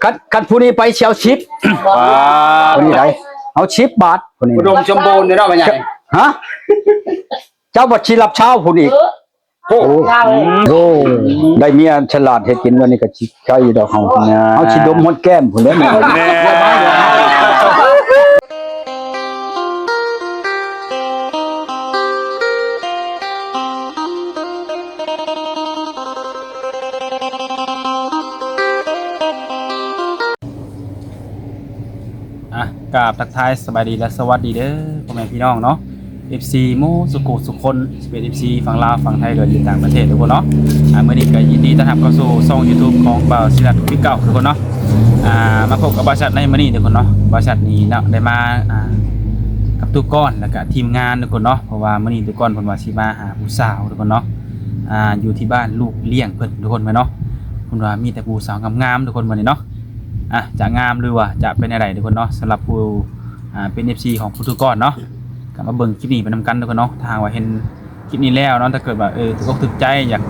ຄັນ ຄັນຜູ້ນີ້ໄປຊິເອົາສິບ ປາດ ຜູ້ນີ້ໄດ້ ເອົາສິບບາດ ຜູ້ນີ້ ອຸດົມສົມບູນເດ້ເນາະ ພໍ່ໃຫຍ່ ຮະ ເຈົ້າບັດຊິຮັບຊາວຜູ້ນີ້ ໂອ້ ໂອ້ ໄດ້ເມຍສະຫຼາດເຮັດກິນ ວັນນີ້ກໍຊິໃຊ້ດອກເຮົາ ເຮົາຊິດົມຮອດແກ້ມພຸ້ນແຫຼະ ແມ່ນ ອ່ະ ກາບທັກທາຍສະບາຍດີ ແລະ ສະຫວັດດີເດີ ພໍ່ແມ່ພີ່ນ້ອງເນາະ ເອັຟຊີໝູ່ສຸກຜູ້ສຸກຄົນ ຊິເປັນເອັຟຊີຝັ່ງລາວ ຝັ່ງໄທ ຫຼືຢູ່ຕ່າງປະເທດທຸກຄົນເນາະ ອ່າ ມື້ນີ້ກໍຍິນດີຕ້ອນຮັບເຂົ້າສູ່ຊ່ອງຢູທູບຂອງບ່າວສິລັດຄືເກົ່າທຸກຄົນເນາະ ອ່າ ມາພົບກັບບ່າວສັດໃນມື້ນີ້ທຸກຄົນເນາະ ບ່າວສັດນີ້ເນາະ ໄດ້ມາ ອ່າ ກັບຕູ້ກ້ອນ ແລ້ວກະທີມງານທຸກຄົນເນາະ ເພາະວ່າມື້ນີ້ຕູ້ກ້ອນເພິ່ນວ່າຊິມາຫາຜູ້ສາວທຸກຄົນເນາະ ອ່າ ຢູ່ທີ່ບ້ານລູກລ້ຽງເພິ່ນທຸກຄົນແມ່ນເນາະ ເພິ່ນວ່າມີແຕ່ຜູ້ສາວງາມໆທຸກຄົນມື້ນີ້ເນາະ ອ່ະ ຈະງາມ ຫຼືວ່າຈະເປັນແນວໃດທຸກຄົນເນາະ ສຳລັບຜູ້ ອ່າ ເປັນເອັຟຊີຂອງຜູ້ຕູ້ກ້ອນເນາະ ກໍມາເບິ່ງຄລິບນີ້ໄປນຳກັນທຸກຄົນເນາະ ຖ້າຫາກວ່າເຫັນຄລິບນີ້ແລ້ວເນາະ ຖ້າເກີດວ່າ ເອີ ຖືກອົກຖືກໃຈ ຢາກ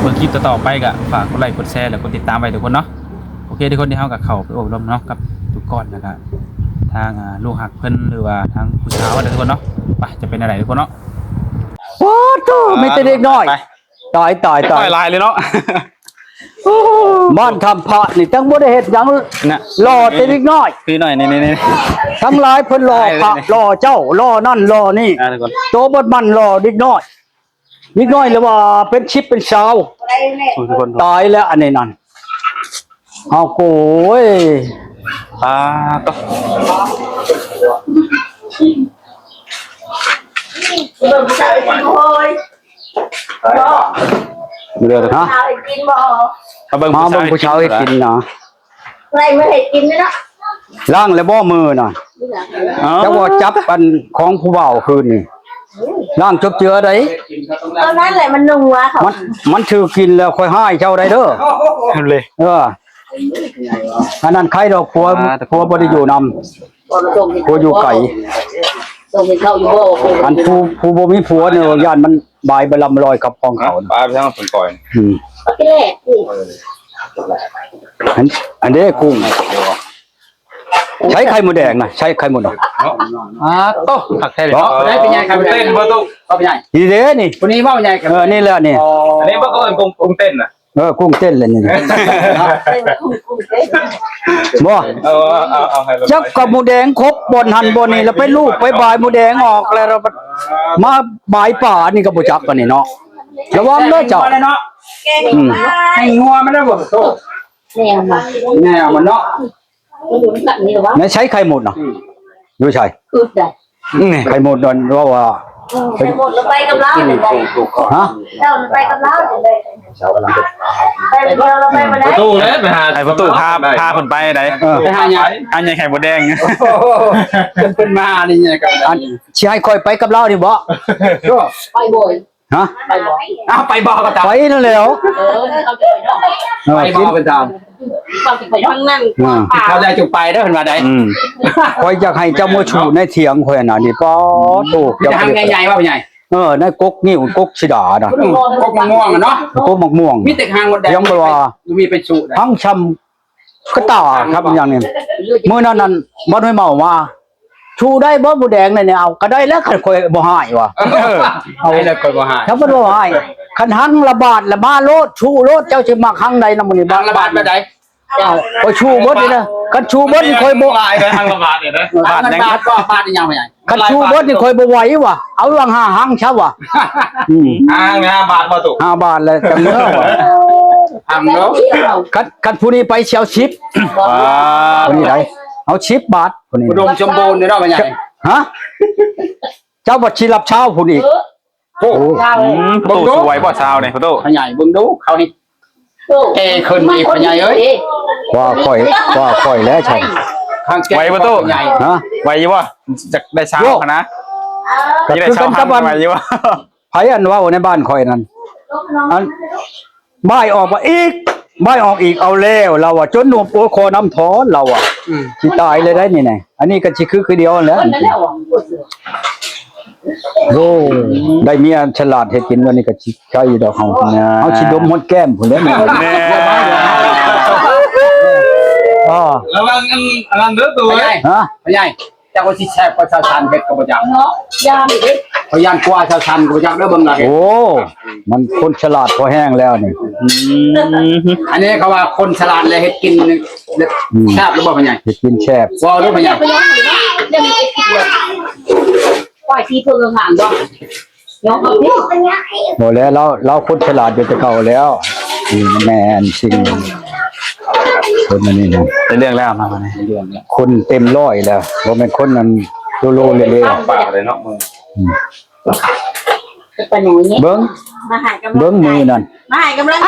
ເບິ່ງຄລິບຕໍ່ໆໄປ ກໍຝາກກົດໄລ້ກົດແຊ ແລະ ກົດຕິດຕາມໄວ້ທຸກຄົນເນາະ ໂອເຄ ທຸກຄົນ ດຽວເຮົາກໍເຂົ້າໄປໂອ້ລົມເນາະ ກັບຕູ້ກ້ອນ ແລ້ວກໍທາງ ອ່າ ລູກຮັກເພິ່ນ ຫຼືວ່າທາງຜູ້ສາວເນາະທຸກຄົນເນາະ ໄປ ຈະເປັນແນວໃດທຸກຄົນເນາະ ໂອ້ໂຕ ມີແຕ່ເດັກນ້ອຍ ຕາຍ ຕາຍ ຕາຍ ຫຼາຍເລີຍເນາະ ບ້ານຄຳພະນີ້ຕັ້ງບໍ່ໄດ້ເຮັດຫຍັງ ນະ ຫຼໍ່ແຕ່ເດັກນ້ອຍ ພີ່ນ້ອຍ ນີ້ໆໆ ທັງຫຼາຍເພິ່ນຫຼໍ່ພະ ຫຼໍ່ເຈົ້າ ຫຼໍ່ນັ້ນ ຫຼໍ່ນີ້ ອ່າ ທຸກຄົນ ໂຕເບິດມັນຫຼໍ່ເດັກນ້ອຍ ເດັກນ້ອຍລະວ່າເປັນສິບເປັນຊາວ ໂອ້ ທຸກຄົນ ຕາຍແລ້ວອັນນີ້ນັ້ນ ເອົາໂກຍ ອ່າ ໂຕ ເບິ່ງຜູ້ສາວເຮັດກິນ ໂອ້ຍ ບໍ່ ເດີນະ ມາເບິ່ງຜູ້ສາວເຮັດກິນນະ ໄລ່ມາເຮັດກິນເນາະ ລ້າງແລ້ວບໍ່ມືນະ ເຈົ້າວ່າຈັບອັນຂອງຜູ້ບ່າວຄືນນີ້ ລ້າງຈົບເຈືອໃດ ເທົ່ານັ້ນແຫຼະ ມັນນົງວ່າເຂົາ ມັນ ມັນຖືກກິນແລ້ວຂ້ອຍຮ້າຍເຈົ້າໄດ້ເດີ ເອີ ອັນນັ້ນໄຄດອກ ຜົວ ຜົວບໍ່ໄດ້ຢູ່ນຳ ຜົວຢູ່ໄກ ສົ່ງເຂົ້າຢູ່ບໍ່ ອັນຜູ້ ຜູ້ບໍ່ມີຜົວນີ້ ຢ້ານມັນບາຍບໍ່ລຳລອຍກັບຂອງເຂົາ ປາໄປທາງເພິ່ນກ່ອຍ ອືມ ອັນ ອັນເດ້ກຸ້ງ ໃຊ້ໄຂ່ມົດແດງນະ ໃຊ້ໄຂ່ມົດ ອ່າ ໂຕ ຄັກແທ້ເນາະ ໄດ້ເປັນຫຍັງ ເຕັ້ນບໍ່ຕູ້ ເອົາໄປໃຫຍ່ ນີ້ເດ້ນີ້ ຄົນນີ້ເວົ້າໃຫຍ່ ເອີ ນີ້ແຫຼະນີ້ ອັນນີ້ບໍ່ເອີ້ນກຸ້ງ ກຸ້ງເຕັ້ນນະ ເອີ ກຸ້ງເຕັ້ນແຫຼະນີ້ ບໍ່ ເອີ ເອົາ ເອົາ ເອົາໃຫ້ ຈັບກັບໝູແດງຄົບບ່ອນຫັ້ນບ່ອນນີ້ ແລ້ວໄປລູບໄປບາຍໝູແດງອອກ ແລ້ວມາບາຍປາ ອັນນີ້ກໍບໍ່ຈັກປານນີ້ເນາະ ລະວັງເດີເຈົ້າ ອືມ ໃຫ້ງົວມັນໄດ້ບໍ່ໂຕ ແນວມັນ ແນວມັນເນາະ ໃນໃສໄຂ່ມົດນະ ອືມ ຢູ່ໃສ ອືມ ໄຂ່ມົດນັ້ນເວົ້າວ່າ ເອີ ໄຂ່ມົດລະໄປກັບລາວນີ້ ຮະ ເຈົ້າລະໄປກັບລາວນີ້ ໄປຄົນດຽວລະໄປບໍ່ໄດ້ ປະຕູເດ້ ໄປຫາ ໃຫ້ປະຕູພາ ພາເພິ່ນໄປໃດ ເອີ ໄປຫາຫຍັງ ອັນໃຫຍ່ໄຂ່ມົດແດງ ເພິ່ນ ເພິ່ນມານີ້ ອັນ ຊິໃຫ້ຂ້ອຍໄປກັບລາວນີ້ບໍ່ ໄປບໍ່ ຮະ ໄປບໍ່ ອ້າວ ໄປບໍ່ກໍຕາມ ໄປນັ້ນແຫຼ້ວ ເອີ ໄປບໍ່ກໍຕາມ ເຂົາຊິໄປທາງນັ້ນ ອ່າ ເຂົາຈະຈຸໄປເດີ ເພິ່ນວ່າໄດ ອືມ ຂ້ອຍຢາກໃຫ້ເຈົ້າມາຊູໃນຖຽງຂ້ອຍນະ ນີ້ ປາໂທ ເຈົ້າ ໃຫຍ່ໆ ວ່າໃຫຍ່ ເອີ ໃນກົກງິ້ວ ກົກສີດານະ ກົກໝາກມ່ວງເນາະ ກົກໝາກມ່ວງ ມີແຕ່ຫາງມົດແດງ ຍັງບໍ່ວ່າ ມີໄປຊູໄດ້ ທັງຊ່ຳ ກະຕ່າຄັບ ຫຍັງນີ້ ມື້ນັ້ນນັ້ນ ບ້ານຫ້ວຍເມົາມາ ຊູໄດ້ບໍ່ໝູແດງນີ້ ເອົາ ກະໄດ້ແລ້ວ ຄັນຂ້ອຍບໍ່ຮ້າຍວ່າ ເອີ ເອົາ ໄດ້ແລ້ວຂ້ອຍບໍ່ຮ້າຍ ຄັນບໍ່ຮ້າຍ ຄັນຮັງລະບາດລະມາໂລດ ຊູໂລດ ເຈົ້າຊິມັກຮັງໃດນຳມື້ນີ້ ຮັງລະບາດແບບໃດ ເອົາ ຂ້ອຍຊູເບິດນີ້ນະ ຄັນຊູເບິດນີ້ຂ້ອຍບໍ່ ຫຼາຍເດີ ຮັງລະບາດນີ້ເດີ ບາດຫຍັງ ບາດບໍ່ ບາດອີຫຍັງ ຄັນຊູເບິດນີ້ຂ້ອຍບໍ່ໄຫວວ່າ ເອົາຫວ່າງຫ້າຮັງຊະວ່າ ອືມ ຫ້າຮັງ ຫ້າບາດບໍ່ຕູ້ ຫ້າບາດແລ້ວຈັ່ງເມືອວ່າ ພັງເນາະ ຄັນ ຄັນຜູ້ນີ້ໄປຊິເອົາສິບ ປາດ ຜູ້ນີ້ໄດ້ ເອົາສິບບາດ ຜູ້ນີ້ ອຸດົມສົມບູນເດ້ເນາະ ພໍ່ໃຫຍ່ ຮະ ເຈົ້າບັດຊິຮັບຊາວຜູ້ນີ້ ໂອ້ ອືມ ປະຕູ ສວຍບໍ່ຊາວນີ້ ປະຕູ ພໍ່ໃຫຍ່ເບິ່ງດູ ເຂົາເຮັດແກ່ຂຶ້ນອີກ ພໍ່ໃຫຍ່ເອີຍ ວ່າຂ້ອຍ ວ່າຂ້ອຍແລ້ວຊັ້ນ ໄຫວປະຕູ ຮະ ໄຫວຢູ່ບໍ່ ຈັກໄດ້ຊາວຫັ້ນນະ ກໍຄືກັນກັບອັນ ໄຫວຢູ່ບໍ່ ໃຜອັນເວົ້າໃນບ້ານຂ້ອຍນັ້ນ ອັນ ບາຍອອກມາອີກ ບາຍອອກອີກ ເອົາແລ້ວ ລາວວ່າ ຈົນໜຸ່ມ ໂອ້ຍ ຂໍນຳຖອນ ລາວວ່າ ອືມ ຊິຕາຍເລີຍໄດ໋ນີ້ນະ ອັນນີ້ກໍຊິຄືຄືດຽວຫັ້ນແຫຼະ ໂອ້ ໄດ້ເມຍສະຫຼາດເຮັດກິນ ວັນນີ້ກໍຊິໃຊ້ດອກເຮົາ ເຮົາຊິດົມຮອດແກ້ມພຸ້ນແຫຼະ ແມ່ນ ແມ່ນ ອໍ ລະວັງອັນ ອັນນັ້ນເດີໂຕເອີຍ ຮະ ພໍ່ໃຫຍ່ ເຈົ້າວ່າຊິແຊບກວ່າຊາວສັນເຮັດກໍບໍ່ຈັກເນາະ ຢ້ານອີກເດ້ ຂ້ອຍຢ້ານກວ່າຊາວສັນກໍບໍ່ຈັກເດີ ເບິ່ງລະເຮັດ ໂອ້ ມັນຄົນສະຫຼາດພໍແຮງແລ້ວນີ້ ອືມ ອັນນີ້ເຂົາວ່າຄົນສະຫຼາດແລະເຮັດກິນ ອືມ ແຊບຫຼືບໍ່ພໍ່ໃຫຍ່ ເຮັດກິນແຊບ ເວົ້າເດີພໍ່ໃຫຍ່ ປາຍສີເຜິ້ງຫາງບໍ່ ຍ້ອນເຂົາຕິ ບໍ່ແລ້ວ ລາວ ລາວຄົນສະຫຼາດຢູ່ແຕ່ເກົ່າແລ້ວ ອືມ ແມ່ນສິ່ງ ຄົນອັນນີ້ນະ ໄດ້ເລື່ອງແລ້ວມາບັດນີ້ ຄົນເຕັມຮ້ອຍແລ້ວ ບໍ່ແມ່ນຄົນນັ້ນໂລໂລເລເລ ປາກເລີຍເນາະ ອືມ ປາໜູນີ້ ເບິ່ງ ມາໃຫ້ກຳລັງໃຈ ເບິ່ງມືນັ້ນ ມາໃຫ້ກຳລັງໃຈ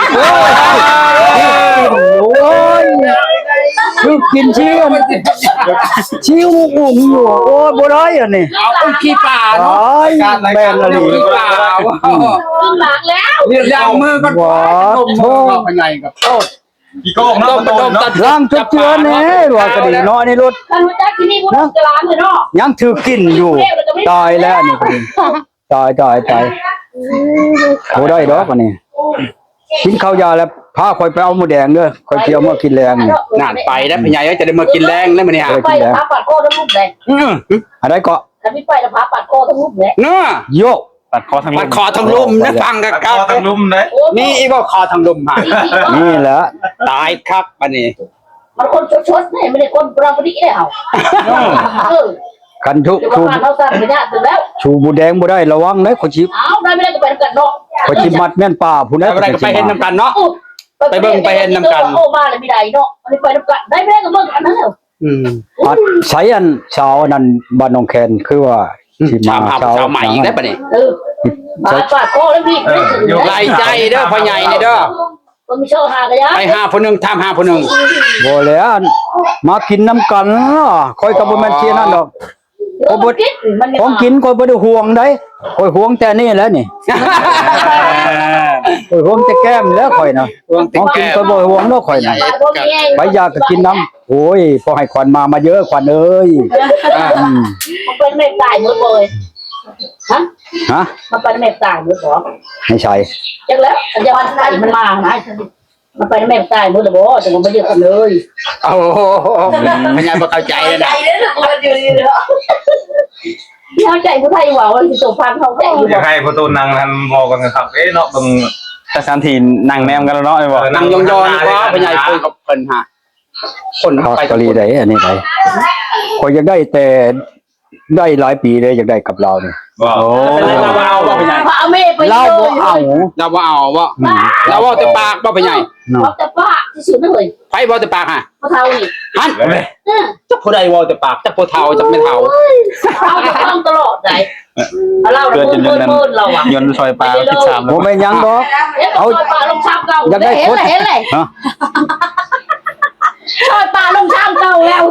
ໂອ້ຍ ຄືກິນຊິວ ຊິວອຸ້ງຢູ່ ໂອ້ຍ ບໍ່ໄດ້ອັນນີ້ ເອົາອຸ້ງຂີ້ປາເນາະ ຕາຍ ແມ່ນອີ່ຫຼີ ຂີ້ປາ ຂຶ້ນໝາກແລ້ວ ລ້າງມືກ່ອນ ໂອ້ໂຫ ເນາະ ພໍ່ໃຫຍ່ກັບໂທດ ຂີ້ໂກງເນາະ ລ້າງທຸກເທື່ອແນ່ ວ່າກໍດີເນາະ ອັນນີ້ລົດ ຄັນຮູ້ຈັກທີ່ນີ້ບໍ່ຕ້ອງຈະລ້າງເລີຍເນາະ ຍັງຖືກກິນຢູ່ ຕາຍແລ້ວນີ້ກໍດີ ຕາຍ ຕາຍ ຕາຍ ບໍ່ໄດ້ດອກອັນນີ້ ກິນເຂົ້າຢາແລ້ວ ພາຂ້ອຍໄປເອົາໝູແດງເດີ ຂ້ອຍຊິເອົາມາກິນແລງນີ້ ນັ້ນ ໄປແລ້ວພໍ່ໃຫຍ່ເອີຍ ຈະໄດ້ມາກິນແລງແລ້ວມື້ນີ້ ໄປແລ້ວພາປາດຄໍທັງລຸມເດ້ ອື ອັນໃດເກາະ ຄັນມີໄປແລ້ວພາປາດຄໍທັງລຸມເດ້ ເນາະ ໂຍ ປາດຄໍທັງ ປາດຄໍທັງລຸ່ມນະ ຟັງຄັກໆ ປາດຄໍທັງລຸ່ມເດ້ ມີອີກບໍ່ຄໍທັງລຸ່ມຫັ້ນ ນີ້ແຫຼະ ຕາຍຄັກບັດນີ້ ມັນຄົນຊົດໆ ນີ້ ມັນໄດ້ຄົນປະດິເດ້ເຮົາ ເອີ ຄັນທຸ ເຮົາສັ່ງໄປຍາກເຖິງແລ້ວ ຊູໝູແດງບໍ່ໄດ້ ລະວັງເດ້ ຂ້ອຍຊິ ເອົາ ໄດ້ບໍ່ໄດ້ກໍໄປນຳກັນເນາະ ຂ້ອຍຊິມັດແມ່ນປ່າພຸ້ນ ໄດ້ບໍ່ໄດ້ກໍໄປເຮັດນຳກັນເນາະ ໄປເບິ່ງໄປເຮັດນຳກັນ ໂອ້ ມາແລ້ວມີໄດ້ເນາະ ອັນນີ້ໄປນຳກັນ ໄດ້ບໍ່ໄດ້ກໍເບິ່ງກັນນັ້ນແຫຼະ ອືມ ອັນໃສອັນສາວອັນນັ້ນບ້ານໜອງແຄນ ຄືວ່າ ອືມ ຊິມາ ຖາມຫາຜູ້ສາວໃໝ່ອີກແລ້ວບັດນີ້ ເອີ ປາດຄໍແລ້ວມີ ເອີ ຫຼາຍໃຈເດີພໍ່ໃຫຍ່ນີ້ເດີ ບໍ່ມີໂຊຫາກໍຢ່າ ໄປຫາຜູ້ໜຶ່ງ ຖາມຫາຜູ້ໜຶ່ງ ບໍ່ແລ້ວ ມາກິນນຳກັນ ຂ້ອຍກໍບໍ່ແມ່ນຊິອັນນັ້ນດອກ ຂ້ອຍບໍ່ ຂອງກິນຂ້ອຍບໍ່ໄດ້ຫວງໃດ ຂ້ອຍຫວງແຕ່ນີ້ແຫຼະນີ້ ຂ້ອຍຫວງແຕ່ແກ້ມແຫຼະຂ້ອຍນະ ຫວງແຕ່ແກ້ມ ຂອງກິນຂ້ອຍບໍ່ຫວງດອກຂ້ອຍນະ ໄປຢາກກໍກິນນຳ ໂອ້ຍ ພໍໃຫ້ຂວັນມາ ມາເດີ້ຂວັນເອີຍ ອືມ ມັນໄປນຳແມ່ຕາຍໝົດບໍ່ເອີຍ ຮະ ຮະ ມັນໄປນຳແມ່ຕາຍໝົດບໍ່ ໃນໃສ ຈັກແລ້ວ ອັນຢາມັນໄປມັນມາຫັ້ນນະ ມັນໄປນຳແມ່ຕາຍໝົດແລ້ວບໍ່ ຈັ່ງວ່າບໍ່ເຍອະກັນເລີຍ ໂອ້ໂຫ ແມ່ຍາຍບໍ່ເຂົ້າໃຈເລີຍນະ ເຂົ້າໃຈຜູ້ໄທເວົ້າ ຊິໂຕຟັງເຂົ້າໃຈຢູ່ບໍ່ ຢາກໃຫ້ພໍ່ໂຕນັ່ງຫັ້ນເວົ້າກັນຄັກເດ້ເນາະ ເບິ່ງ ສະຖານທີ່ນັ່ງແນມກັນແລ້ວເນາະ ແມ່ນບໍ່ ເອີ ນັ່ງຢອງໆ ນີ້ກວ່າ ພໍ່ໃຫຍ່ຄຸຍກັບເພິ່ນຫາ ຄົນໄປ ຄັກອີ່ຫຼີໃດ໋ ອັນນີ້ໃດ໋ ຂ້ອຍຢາກໄດ້ແຕ່ ໄດ້ຫຼາຍປີເດ້ ຢາກໄດ້ກັບລາວນີ້ ບໍ່ ໂອ້ ລາວບໍ່ເອົາບໍ່ ພໍ່ໃຫຍ່ ລາວບໍ່ເອົາ ລາວບໍ່ເອົາບໍ່ ອືມ ລາວເວົ້າແຕ່ປາກບໍ່ ພໍ່ໃຫຍ່ ເວົ້າແຕ່ປາກຊື່ໆ ເລີຍ ໃຜເວົ້າແຕ່ປາກຫະ ພໍ່ເຖົ້ານີ້ ຫັ້ນ ເອີ ຈັກຜູ້ໃດເວົ້າແຕ່ປາກ ຈັກພໍ່ເຖົ້າ ຈັກແມ່ເຖົ້າ ໂອ້ຍ ເຮົາຈະຟັງຕະຫຼອດໃດ໋ ລາວເດີນຈົນນັ້ນ ລາວວ່າ ຍົນຊອຍປາສິບສາມ ບໍ່ແມ່ນຫຍັງດອກ ເອົາ ຊອຍປາລົງຊາມເກົ່າ ຢາກໄດ້ຄົນ ເຫັນແລ້ວ ເຫັນແລ້ວ ຮະ ຊອຍປາລົງຊາມເກົ່າແລ້ວ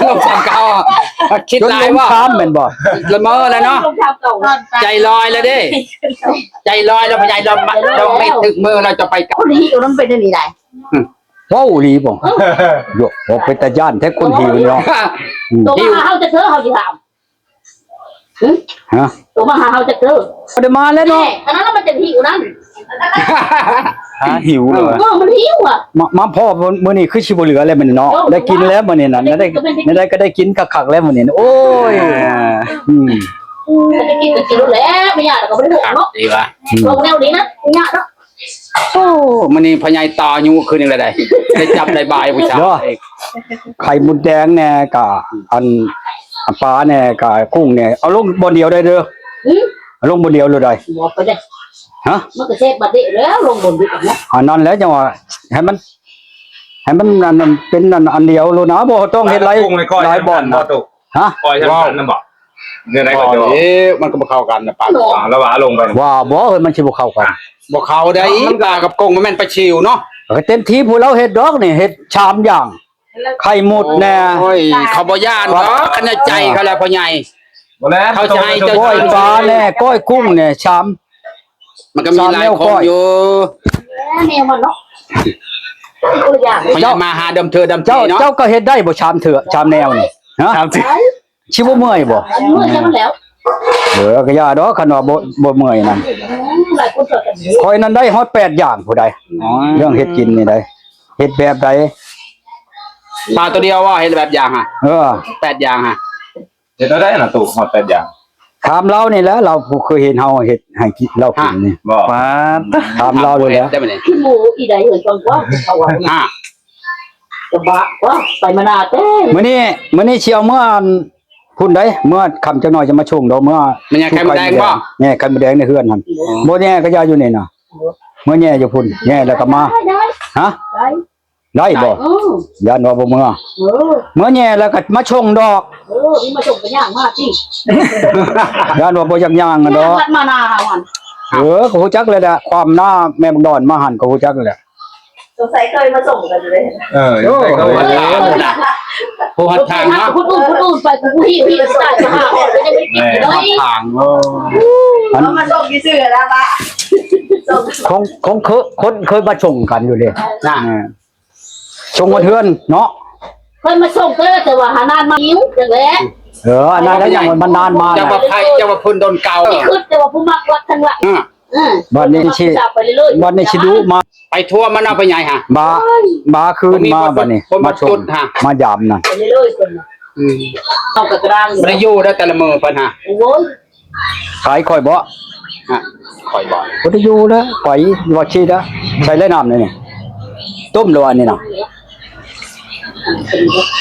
ລົງຊາມເກົ່າ ຄິດຫຼາຍວ່າ ແມ່ນບໍ່ ລະເມີແລ້ວເນາະ ລົງຊາມເກົ່າ ໃຈລອຍແລ້ວເດ້ ໃຈລອຍແລ້ວ ພະຍາຍລອມ ລອມໄປຖືກມືແລ້ວ ຈະໄປກັບ ຄົນທີ່ຢູ່ນັ້ນເປັນອັນນີ້ໄດ໋ ອືມ ເວົ້າອີ່ຫຼີບໍ່ ເອີ ໂຍ ບໍ່ເປັນຕາຢ້ານແທ້ຄົນຫິວເນາະ ອືມ ໂຕມາຫາເຮົາຈັກເທື່ອ ເຮົາຊິຖາມ ຫຶ ຮະ ໂຕມາຫາເຮົາຈັກເທື່ອ ບໍ່ໄດ້ມາແລ້ວເນາະ ແນ່ ອັນນັ້ນມັນຈະຫິວນັ້ນ ຫາຫິວເລີຍ ເອີ ມັນຫິວອະ ມາ ມາພໍ້ມື້ນີ້ຄືຊິບໍ່ເຫຼືອແລ້ວມື້ນີ້ເນາະ ເອີ ໄດ້ກິນແລ້ວມື້ນີ້ນະ ໄດ້ ໄດ້ກໍໄດ້ກິນຄັກໆແລ້ວມື້ນີ້ ໂອ້ຍ ອືມ ໄດ້ກິນກໍກິນແລ້ວ ບໍ່ຍາກກໍບໍ່ໄດ້ເນາະ ດີວ່າ ອືມ ເວົ້າແນວນີ້ນະ ບໍ່ຍາກເນາະ ໂອ້ ມື້ນີ້ພໍ່ໃຫຍ່ຕໍ່ຢູ່ຄືນນີ້ລະໄດ໋ ໄດ້ຈັບໄດ້ບາຍຜູ້ສາວເນາະ ໄຂ່ມົດແດງແດ່ກະ ອັນ ປາແດ່ກະ ກຸ້ງແດ່ ເອົາລົງບ່ອນດຽວໄດ້ເດີ ຫຶ ເອົາລົງບ່ອນດຽວໂລດໄດ໋ ບໍ່ໄປເດ້ ຮະ ມັນກໍເສບບາດນີ້ແລ້ວ ລົງບ່ອນດຽວເນາະ ອັນນັ້ນແຫຼະ ຈັ່ງວ່າໃຫ້ມັນ ໃຫ້ມັນອັນນັ້ນເປັນອັນ ອັນດຽວໂລດນະ ບໍ່ຕ້ອງເຮັດຫຼາຍ ຫຼາຍບ່ອນນະ ຮະ ປ່ອຍທັງກັນນະບໍ່ ແນວໃດກໍບໍ່ ມັນກໍບໍ່ເຂົ້າກັນນະປາ ລະວ່າລົງໄປ ວ່າບໍ່ ເອີ ມັນຊິບໍ່ເຂົ້າກັນ ບໍ່ເຂົ້າໄດ໋ ປາກັບກົງມັນແມ່ນປາຊິວເນາະ ກໍເຕັມທີ່ ພວກລາວເຮັດດອກນີ້ ເຮັດສາມຢ່າງ ໄຂ່ມົດແດ່ ໂອ້ຍ ເຂົາບໍ່ຢ້ານດອກ ຄັນໃນໃຈເຂົາແລ້ວພໍ່ໃຫຍ່ ບໍ່ແລ້ວ ເຂົາຊິໃຫ້ເຈົ້າ ກ້ອຍປາແດ່ ກ້ອຍກຸ້ງແດ່ ສາມ ມັນກໍມີຫຼາຍຄົນຢູ່ ແນວມັນເນາະ ຄົນລະຢ່າງ ເຈົ້າ ມາຫາດຳເທື່ອດຳທີເນາະ ເຈົ້າ ເຈົ້າກໍເຮັດໄດ້ບໍ່ ສາມເທື່ອ ສາມແນວນີ້ ຮະ ສາມເທື່ອ ຊິບໍ່ເມື່ອຍບໍ່ ເມື່ອຍແລ້ວ ເອີ ກໍຢ່າດອກ ຄັນວ່າບໍ່ ບໍ່ເມື່ອຍນັ້ນ ຫຼາຍຄົນຊ່ວຍກັນຢູ່ ຂ້ອຍນັ້ນໄດ້ຮອດແປດຢ່າງພຸ້ນໃດ໋ ອໍ ເລື່ອງເຮັດກິນນີ້ໃດ໋ ເຮັດແບບໃດ ປາໂຕດຽວວ່າເຮັດແບບຢ່າງຫະ ເອີ ແປດຢ່າງຫະ ເຮັດແນວໃດນະຕູ້ຮອດແປດຢ່າງ? ຖາມລາວນີ້ແຫຼະ ລາວຜູ້ເຄີຍເຫັນເຮົາເຮັດໃຫ້ກິນ ລາວກິນນີ້ ບໍ່ ປາດ ຖາມລາວນີ້ແຫຼະ ຄືໝູອີໃດເອີຍ ຈັ່ງວ່າເຂົາວ່າ ອ່າ ກະບະວ່າໄປມານາແຕ່ ມື້ນີ້ ມື້ນີ້ຊິເອົາເມືອ ອັນ ພຸ້ນໃດ ເມືອຄ່ຳຈັກໜ້ອຍຈະມາສົ່ງດອກ ເມືອ ແມ່ນຫຍັງ ໄຂ່ມົດແດງບໍ່? ແຍ່ໄຂ່ມົດແດງໃນເຮືອນຫັ້ນ ບໍ່ແຍ່ກະຢ່າຢູ່ນີ້ນະ ເມືອແຍ່ຢູ່ພຸ້ນ ແຍ່ແລ້ວກະມາ ຮະ ໄດ້ບໍ່? ເອີ ຢ້ານວ່າບໍ່ເມືອ ເອີ ເມືອແຍ່ແລ້ວກະມາສົ່ງດອກ ເອີ ມາສົ່ງກະຍ່າງມາຕິ ຢ້ານວ່າບໍ່ຢາກຍ່າງຫັ້ນດອກ ມານາເຮົາຫັ້ນ ເອີ ກະຮູ້ຈັກແລ້ວແຫຼະ ຄວາມນາແມ່ບັກດອນມາຫັ້ນກະຮູ້ຈັກແລ້ວແຫຼະ ສົງໄສເຄີຍມາສົ່ງກັນຢູ່ເດ້ ເອີ ໂອ້ ໂອ້ ຜູ້ຮັກທາງເນາະ ຜູ້ອື່ນ ຜູ້ອື່ນໄປ ຜູ້ຮີ້ ຮີ້ຕາຍ ມາຫາຮອດກະຍັງໄດ້ກິນເລີຍ ທາງ ເອີ ອັນ ເອົາມາສົ່ງຊື່ໆແລ້ວປະ ຂອງ ຂອງເຄີຍ ຄົນເຄີຍມາສົ່ງກັນຢູ່ເດ້ ເອີ ສົ່ງຮອດເຮືອນເນາະ ເຄີຍມາສົ່ງເທື່ອ ແຕ່ວ່າຫານານມາຫິວຈັ່ງແຫຼະ ເອີ ອັນນັ້ນລະຍັງມັນນານມາ ເຈົ້າວ່າໃຜ ເຈົ້າວ່າເພິ່ນດົນເກົ່າ ຄິດແຕ່ວ່າຜູ້ມັກລັກທັງຫຼັງ ອ່າ ເອີ ບາດນີ້ຊິ ບາດນີ້ຊິດຸມາ ໄປທົ່ວມັນເອົາໄປໃຫຍ່ຫະ ບາ ບາຄືນມາບາດນີ້ ມາຊົມ ມາຢາມນະ ອືມ ເຮົາກະກະດ້າງ ບໍ່ໄດ້ຢູ່ເດີແຕ່ລະມື້ເພິ່ນຫະ ໂອ້ຍ ຂາຍຂ້ອຍບໍ່ ຫະ ຂ້ອຍບໍ່ ບໍ່ໄດ້ຢູ່ເດີ ຂ້ອຍວ່າຊິເດີ ໃສ່ແລະນ້ຳນີ້ ຕົ້ມແລ້ວອັນນີ້ນະ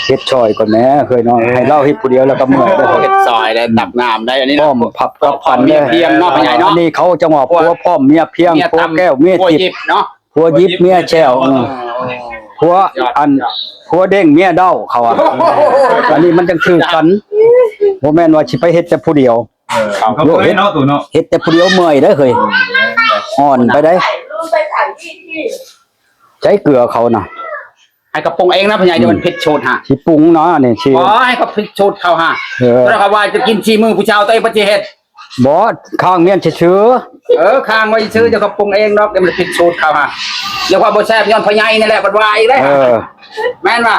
ເຮັດຊ່ອຍກ່ອນແມ້ເອີຍເນາະ ໃຫ້ລາວເຮັດຜູ້ດຽວແລ້ວກະເມື່ອຍເດີ ເຮັດຊ່ອຍໄດ້ ຕັກນ້ຳໄດ້ ອັນນີ້ ພ້ອມພັບກັບກັນເດີ ພຽງເນາະ ພຽງເນາະ ອັນນີ້ເຂົາຈັ່ງວ່າຜົວພ້ອມເມຍພຽງ ຜົວແກ້ວເມຍຈິບເນາະ ຜົວຢິບເມຍແຊວ ເອີ ຜົວອັນ ຜົວເດ້ງເມຍເດົ້າ ເຂົາວ່າ ອັນນີ້ມັນຈັ່ງຖືກກັນ ບໍ່ແມ່ນວ່າຊິໄປເຮັດແຕ່ຜູ້ດຽວ ເອີ ເຮັດແຕ່ຜູ້ດຽວເມື່ອຍເດີເຮີ້ຍ ອ່ອນໄປໄດ໋ ໃຊ້ເກືອເຂົານະ ໃຫ້ເຂົາປຸງເອງນະ ພໍ່ໃຫຍ່ ດຽວມັນຜິດສູດຫະ ຊິປຸງນະນີ້ຊິ ບໍ່ ໃຫ້ເຂົາຜິດສູດເຂົາຫະ ເອີ ເຂົາວ່າຈະກິນສີ່ມື້ ຜູ້ຊາວໂຕເອງບໍ່ຊິເຮັດ ບໍ່ ຄ້າງມ້ຽນຊື່ໆ ເອີ ຄ້າງໄວ້ຊື່ໆ ດຽວເຂົາປຸງເອງດອກ ດຽວມັນຜິດສູດເຂົາຫະ ດຽວວ່າບໍ່ແຊບຍ້ອນພໍ່ໃຫຍ່ນີ້ແຫຼະ ເພິ່ນວ່າອີກເດ້ ເອີ ແມ່ນບໍ່?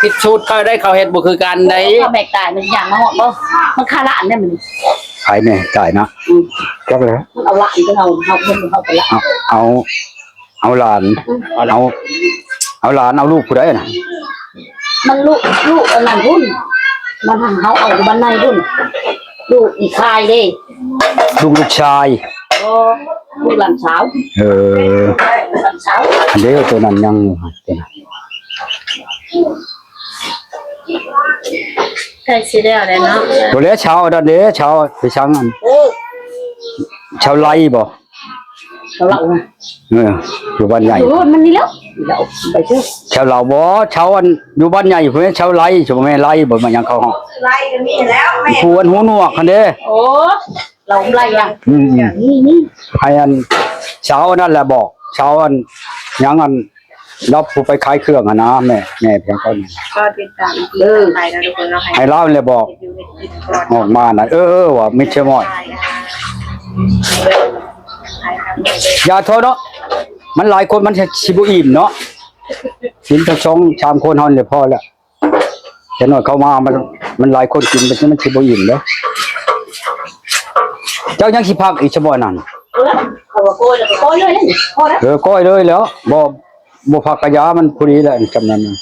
ຜິດສູດເຂົາໄດ໋ ເຂົາເຮັດບໍ່ຄືກັນໄດ໋ ເຂົາແບກຕາຍ ມັນຊິຍ່າງມາຮອດບໍ່? ມັນຄາຫຼານເດ້ ມັນ ຂາຍແມ່ຕາຍນະ ອືມ ຈັກແລ້ວ ມັນເອົາຫຼານ ເອົາ ເອົາ ເອົາຫຼານ ອືມ ເອົາ ເອົາຫຼານ ເອົາລູກຜູ້ໃດນະ? ມັນລູກ ລູກອັນນັ້ນພຸ້ນ ມັນເຮົາເອົາຢູ່ບ້ານໃນພຸ້ນ ລູກອີ່ຊາຍເດ້ ລູກ ລູກຊາຍ ບໍ່ ລູກຫຼານສາວ ເອີ ຫຼານສາວ ອັນເດ ໂຕນັ້ນຍັງຢູ່ຫັ້ນ ໂຕນັ້ນ ໃກ້ຊິແລ້ວແລ້ວເນາະ ບໍ່ແລ້ວ ຊາວອັນນັ້ນເດ້ ຊາວໄປສັງອັນ ເອີ ຊາວໄລບໍ່? ເຂົາເລົ່ານະ ເອີ ຢູ່ບ້ານໃຫຍ່ ຢູ່ໂລດມັນນີ້ແລ້ວ ເລົ່າໄປເທື່ອ ແຖວລາວບໍ່ ຊາວອັນ ຢູ່ບ້ານໃຫຍ່ພຸ້ນ ຊາວໄລ ຊິບໍ່ແມ່ນໄລບໍ່ ແມ່ນຫຍັງເຂົາຮ້ອງ ຊື່ໄລກະມີແລ້ວ ແມ່ ຜູ້ອັນຫູໜວກຫັ້ນເດ້ ໂອ້ ລາວໄລນະ ອືມ ນີ້ ນີ້ ໃຫ້ອັນ ຊາວອັນນັ້ນແຫຼະບອກ ຊາວອັນ ຫຍັງອັນ ລາວຜູ້ໄປຂາຍເຄື່ອງຫັ້ນນະ ແມ່ ແມ່ພຽງເຂົານີ້ ກໍຕິດຕາມອີພີຕໍ່ໄປເນາະທຸກຄົນເນາະ ໃຫ້ລາວນີ້ແຫຼະບອກ ເຮັດຢູ່ເຮັດກິນກ່ອນ ອອກມານະ ເອີ ເອີ ວ່າມິດສະໝອຍ ຢ່າໂທດເນາະ ມັນຫຼາຍຄົນມັນຊິບໍ່ອີ່ມເນາະ ກິນຈັກສອງສາມຄົນເຮົານີ້ພໍແລ້ວ ຈັກໜ້ອຍເຂົາມາ ມັນ ມັນຫຼາຍຄົນກິນ ມັນ ມັນຊິບໍ່ອີ່ມເດ້ ເຈົ້າຍັງຊິພັກອີກຊະບໍ່ນັ້ນ ເອີ ເຂົາວ່າກ້ອຍແລ້ວກໍກ້ອຍເລີຍ ພໍແລ້ວ ເອີ ກ້ອຍເລີຍແລ້ວ ບໍ່ ບໍ່ພັກກະຢາ ມັນພໍດີແລ້ວ ຈຳນັ້ນນະ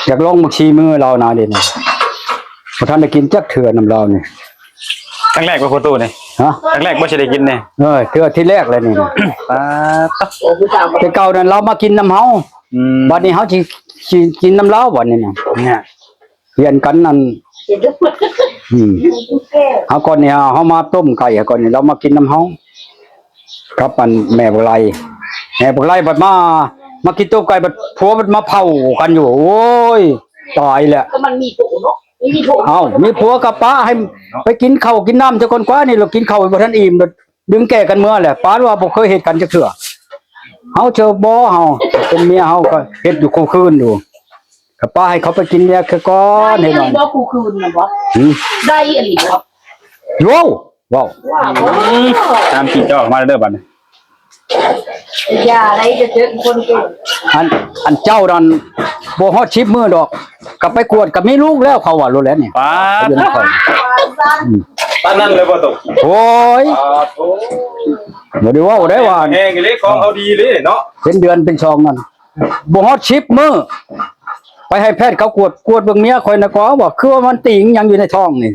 ຢາກລອງໝາກຊີມືລາວນະເດນີ້ ບໍ່ທັນໄດ້ກິນຈັກເທື່ອນຳລາວນີ້ ຄັ້ງແລກບໍ່ ພໍ່ຕູ້ນີ້? ຮະ? ຄັ້ງແລກບໍ່ຊິໄດ້ກິນນີ້? ເອີ ເທື່ອທີແລກແຫຼະນີ້ ປາດ ແຕ່ເກົ່ານັ້ນລາວມາກິນນຳເຮົາ ອືມ ບັດນີ້ເຮົາຊິ ຊິກິນນຳລາວບັດນີ້ນະ ນີ້ ປ່ຽນກັນນັ້ນ ອືມ ເຮົາກ່ອນນີ້ເຮົາມາຕົ້ມໄກ່ ກ່ອນນີ້ລາວມາກິນນຳເຮົາ ກັບອັນແມ່ບັກໄລ ແມ່ບັກໄລບັດມາ ມາກິນຕົ້ມໄກ່ ບັດຜົວບັດມາເຜົາກັນຢູ່ ໂອ້ຍ ຕາຍແລ້ວ ກໍມັນມີຜົວເນາະ ມີຜົວ ເອົ້າ ມີຜົວກໍປະໃຫ້ໄປກິນເຂົ້າກິນນ້ຳຊະກ່ອນກວ່າ ນີ້ລາວກິນເຂົ້າບໍ່ທັນອີ່ມ ດຶງແກ່ກັນເມືອແຫຼະ ປານວ່າບໍ່ເຄີຍເຮັດກັນຈັກເທື່ອ ເຮົາເຈີບໍ່ ເຮົາເປັນເມຍເຮົາກໍເຮັດຢູ່ຄູ່ຄືນຢູ່ ກໍປະໃຫ້ເຂົາໄປກິນເບຍຄືກ່ອນ ເຮັດໜ້ອຍ ໄດ້ອີ່ບໍ່ ຄູ່ຄືນນະບໍ່? ຫືມ ໄດ້ອີ່ຫຼີບໍ່? ໂອ້ ເວົ້າ ວ່າບໍ່ ອືມ ຕາມທີ່ເຈົ້າມາເດີບັດນີ້ ຢ່າໄດ້ຈະເຈີຄົນເກັ່ງ ອັນ ອັນເຈົ້ານັ້ນບໍ່ຮອດສິບມື້ດອກ ກໍໄປກວດກໍມີລູກແລ້ວ ເຂົາວ່າໂລດແຫຼະນີ້ ປາດ ອືມ ປານນັ້ນເລີຍບໍ່ຕົກ? ໂອ້ຍ ອາໂທ ບໍ່ໄດ້ເວົ້າໄດ້ວ່າ ແຮງເລີຍ ຂອງເຮົາດີເລີຍເນາະ ເປັນເດືອນເປັນສອງນັ້ນ ບໍ່ຮອດສິບມື້ ໄປໃຫ້ແພດເຂົາກວດ ກວດເບິ່ງເມຍຂ້ອຍນະ ກໍວ່າ ຄືວ່າມັນຕີງຫຍັງຢູ່ໃນທ້ອງນີ້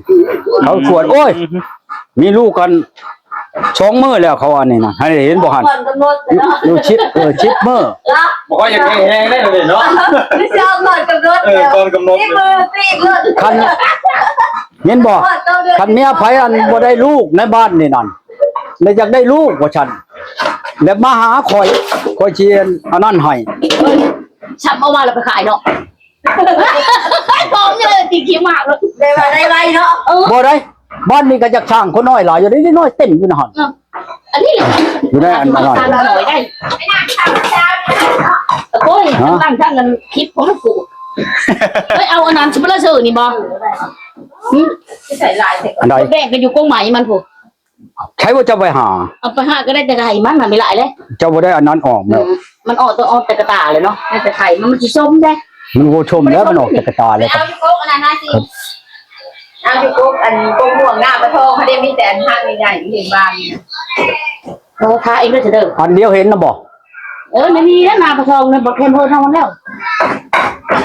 ເຂົາກວດ ໂອ້ຍ ມີລູກກັນສອງມື້ແລ້ວ ເຂົາວ່ານີ້ນະ ໃຫ້ເຫັນບໍ່ຫັ້ນ ກ່ອນກຳນົດເນາະ ຢູ່ສິບ ເອີ ສິບມື້ ບໍ່ຄ່ອຍຢາກແຮງໄດ້ເດເນາະ ຄືຊິເອົາກ່ອນກຳນົດ ເອີ ກ່ອນກຳນົດ ສິບມື້ຕີງໂລດ ຄັນ ເຫັນບໍ່ ຄັນເມຍໃຜອັນບໍ່ໄດ້ລູກໃນບ້ານນີ້ນັ້ນ ແລ້ວຢາກໄດ້ລູກວ່າຊັ້ນ ແລ້ວມາຫາຂ້ອຍ ຂ້ອຍຊິອັນນັ້ນໃຫ້ ເອີຍ ຊ້ຳເອົາມາແລ້ວໄປຂາຍເນາະ ພ້ອມເລີຍຕິຂີ້ໝາກເລີຍ ໄດ້ວ່າໄດ້ໄວເນາະ ເອີ ບໍ່ໄດ້ ບ້ານນີ້ກໍຢາກສ້າງຄົນນ້ອຍຫຼາຍຢູ່ເດ້ ເດັກນ້ອຍເຕັມຢູ່ໃນຫັ້ນ ເອີ ອັນນີ້ແຫຼະ ຢູ່ໃນອັນນັ້ນ ສ້າງນ້ອຍໄດ້ ໂອ້ຍ ຮະ ຕັ້ງທາງນັ້ນຄິດຂອງກູ ເອີຍ ເອົາອັນນັ້ນສະປອນເຊີນີ້ບໍ່ ຫຶ ໃສ່ຫຼາຍແທ້ ອັນໃດ ແບ່ງກັນຢູ່ກົງໄມ້ມັນພຸ້ນ ໃຜວ່າຈະໄປຫາ ເອົາໄປຫາກໍໄດ້ແຕ່ໄຂ່ມັນນະ ມີຫຼາຍເດ້ ເຈົ້າບໍ່ໄດ້ອັນນັ້ນອອກແລ້ວ ອືມ ມັນອອກ ຕ້ອງອອກແຕ່ກະຕາເລີຍເນາະ ໃນແຕ່ໄຂ່ມັນ ມັນຊິສົ້ມເດ້ ມັນບໍ່ສົ້ມແລ້ວ ມັນອອກແຕ່ກະຕາເລີຍ ເອົາຢູ່ກົກອັນນັ້ນນະຊິ ເອົາຢູ່ກົກ ອັນກົກມ່ວງໜ້າປາທອງ ເຂົາໄດ້ມີແຕ່ອັນຮາກໃຫຍ່ໆ ເຫັນບາງນີ້ນະ ເອີ ທາອີກເດີ ອັນດຽວເຫັນນະບໍ່? ເອີ ໃນນີ້ນະ ໜ້າປາທອງນະ ບໍ່ແຄມເພິ່ນເຮົາແລ້ວ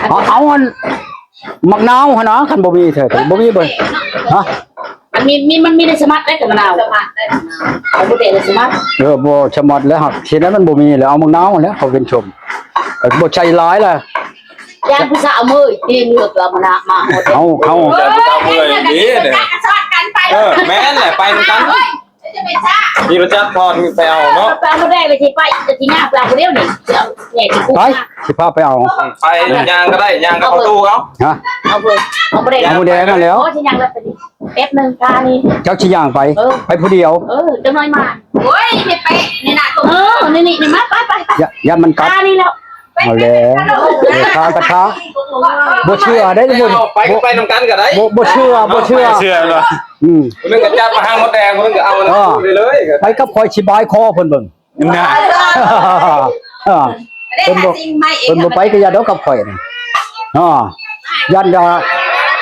ເອົາ ເອົາອັນ ໝາກນາວຫັ້ນນະ ຄັນບໍ່ມີແທ້ ບໍ່ມີເບິ່ງ ຮະ ມັນມີ ມີ ມັນມີໄດ້ສະໝັດໄດ້ກັບມະນາວ ສະໝັດໄດ້ ມັນບໍ່ໄດ້ສະໝັດ ເອີ ບໍ່ສະໝັດແລ້ວ ຫາກເຮັດໃຫ້ມັນບໍ່ມີແລ້ວ ເອົາໝາກນາວຫັ້ນແຫຼະ ເຂົາເປັນຊົມ ກໍບໍ່ໃສ່ຫຼາຍລະ ຢ້ານຜູ້ສາວເມີຍຕີນເຫຼືອກະມະນາວມາ ເອົາ ເຂົາ ເອີ ຢ້ານຜູ້ສາວເມີຍນີ້ເດ້ ເອີ ແມ່ນແຫຼະ ໄປນຳກັນ ຊິໄປຈັກ ມີປະຈັກພອນໄປເອົາເນາະ ໄປເອົາມາແດງເລີຍ ຊິໄປ ຊິຍ່າງໄປເອົາຜູ້ດຽວນີ້ ຊິເອົາແດ່ຊິກຸ ໄປ ຊິພາໄປເອົາ ໄປຍ່າງກໍໄດ້ ຍ່າງກັບປະຕູເອົາ ຮະ ເອົາເພິ່ນ ເອົາມາແດງ ເອົາມາແດງນັ້ນແຫຼ້ວ ໂອ້ ຊິຍ່າງໄປນີ້ ແປັບໜຶ່ງ ການີ້ ເຈົ້າຊິຍ່າງໄປ ເອີ ໄປຜູ້ດຽວ ເອີ ຈັກໜ້ອຍມາ ໂອ້ຍ ໃຫ້ໄປໃນໜ້າຕົວ ເອີ ນີ້ໆ ນີ້ ມາ ໄປໆໆ ຢ້ານ ຢ້ານມັນກັດ ການີ້ແລ້ວ ເອົາແຫຼະ ເອີ ຄາກະທາ ບໍ່ເຊື່ອໄດ້ ບໍ່ ເອົາໄປກໍໄປນຳກັນກໍໄດ້ ບໍ່ ບໍ່ເຊື່ອ ບໍ່ເຊື່ອ ບໍ່ເຊື່ອເນາະ ອືມ ເພິ່ນກໍຈັບມາຫາມົດແດງ ເພິ່ນກໍເອົາ ເອີ ໄປກັບຂ້ອຍຊິບາຍຄໍເພິ່ນເບິ່ງ ນະ ເອີ ເພິ່ນບໍ່ ເພິ່ນບໍ່ໄປກໍຢ່າດອກກັບຂ້ອຍນີ້ ເອີ ຢ້ານຈະ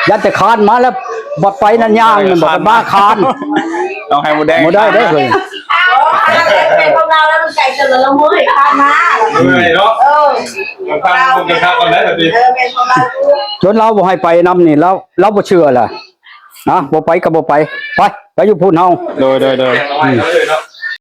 ຢ້ານແຕ່ຄານມາແລ້ວ ບັດໄປນັ້ນຍ່າງ ມັນບໍ່ໄດ້ມາຄານ ຕ້ອງໃຫ້ມົດແດງ ບໍ່ໄດ້ເດ້ເຮີ້ຍ ເປັນຂອງລາວແລ້ວ ໃຈຈົນລະເມີຍຄານມາ ເມື່ອຍເນາະ ເອີ ເອີ ແມ່ນຂອງລາວ ເອີ ແມ່ນຂອງລາວ ຈົນລາວບໍ່ໃຫ້ໄປນຳນີ້ ລາວ ລາວບໍ່ເຊື່ອລະ ນະ ບໍ່ໄປກໍບໍ່ໄປ ໄປ ໄປຢູ່ພຸ້ນເຮົາ ໂດຍ ໂດຍ ໂດຍ ອືມ